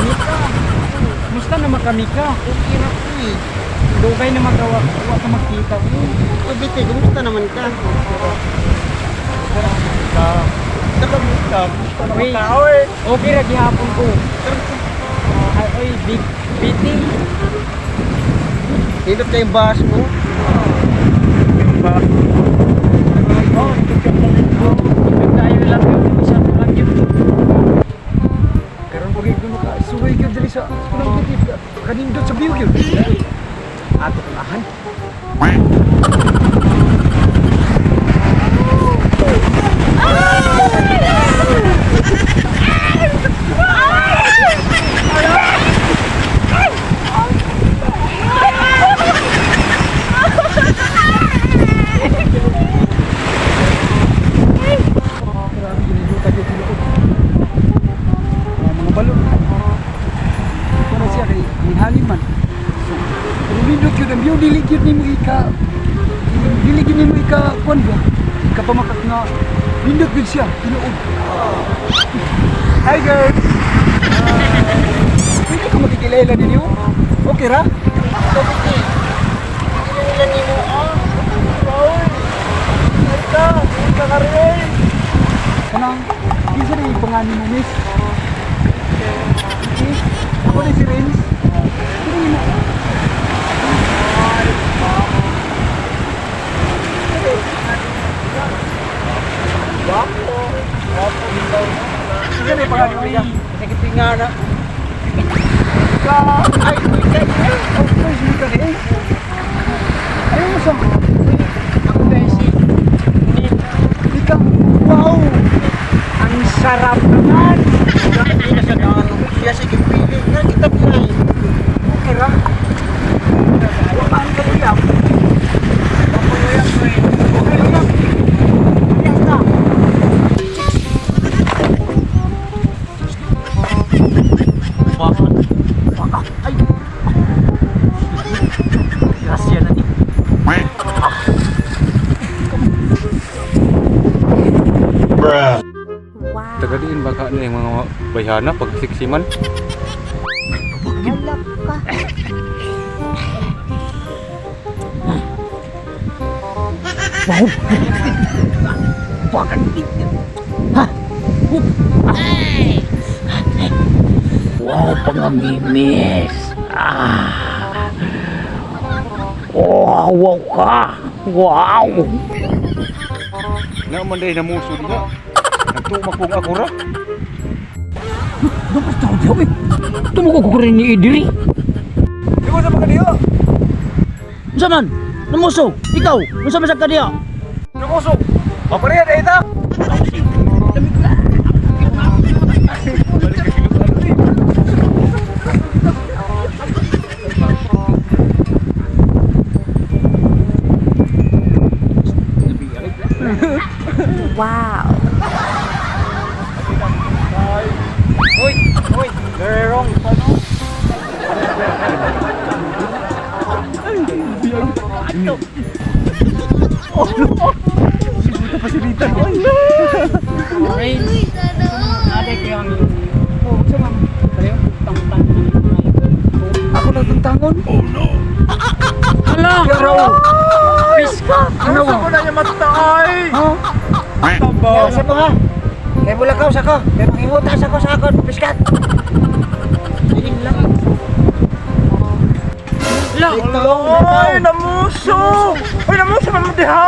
Mika. Musta naman ka, Mika? Okay ra ko eh. Dugay na magawa wa ka magkita ko. Uy, Bite, kumusta naman ka? Ka. Nakamusta? Kumusta naman Wait. ka? Oy. Okay ra gihapon ko. Ay, oy, big BT. Hindot kayong bus mo. Ba? Oh, ipit tayo lang yung isa lang yun. Karon ko gyud maka suway gyud diri sa kulang gyud kanindot sa view gyud. Ato kong ahan. Grabe giniluta gyud tinuod. Mga balon. Kuno siya kay ginhalim man. So, pero nindot gyud ang view, dili gyud nimo ika dili gyud nimo ika kuan ba? Ika pamakak nga nindot gyud siya tinuod. Hi girls. Pwede ko makikilala ninyo? Okay ra? So, Bite, kilala nimo ah. Oy! Ay ka! Ay ka karoy! Kanang, kinsa na yung pangalan mo, miss? Okay. Ako na si Renz. Sino yung mo? Sino na yung pangalan mo? Sakit nga na. Ay, uy, kay. Of course, hindi ka rin. Ayaw mo sa... Ako guys, si Nick. Ika, wow! Ang sarap naman. Hindi na siya ano. Siya sige pili. Nga kita pinay. Okay ra? Wakaan ka niya. Okay lang. Yes na. Ay. Grasya na ni. Tagadiin baka na yung mga bayhana pag siksiman. Wow, pangamimiss. Ah. Oh, wow ka. Wow. Naman dahil namuso diha. Nagtumak kong ako ra. Dapat tao diha, eh. Tumuko ko rin ni Idiri. Di mo sa mga diha. Unsa man? Namuso. Ikaw, unsa man sa kadiya? Namuso. Papareha na ita. Wow. Uy, uy, very wrong. Rain. Ate ko yung Oh, sa ma'am. kayo tang-tang. Ako na tantangon. Oh no. Hala! Pero, Fish ka! ano ba? na niya matay. Ha? Ya, sa mo ha. Kay bulakaw sa ko. Kay mangimuta sa ko sa akon. Piskat. Sige lang. Hala! Ay, namuso! Ay, namuso man mo diha!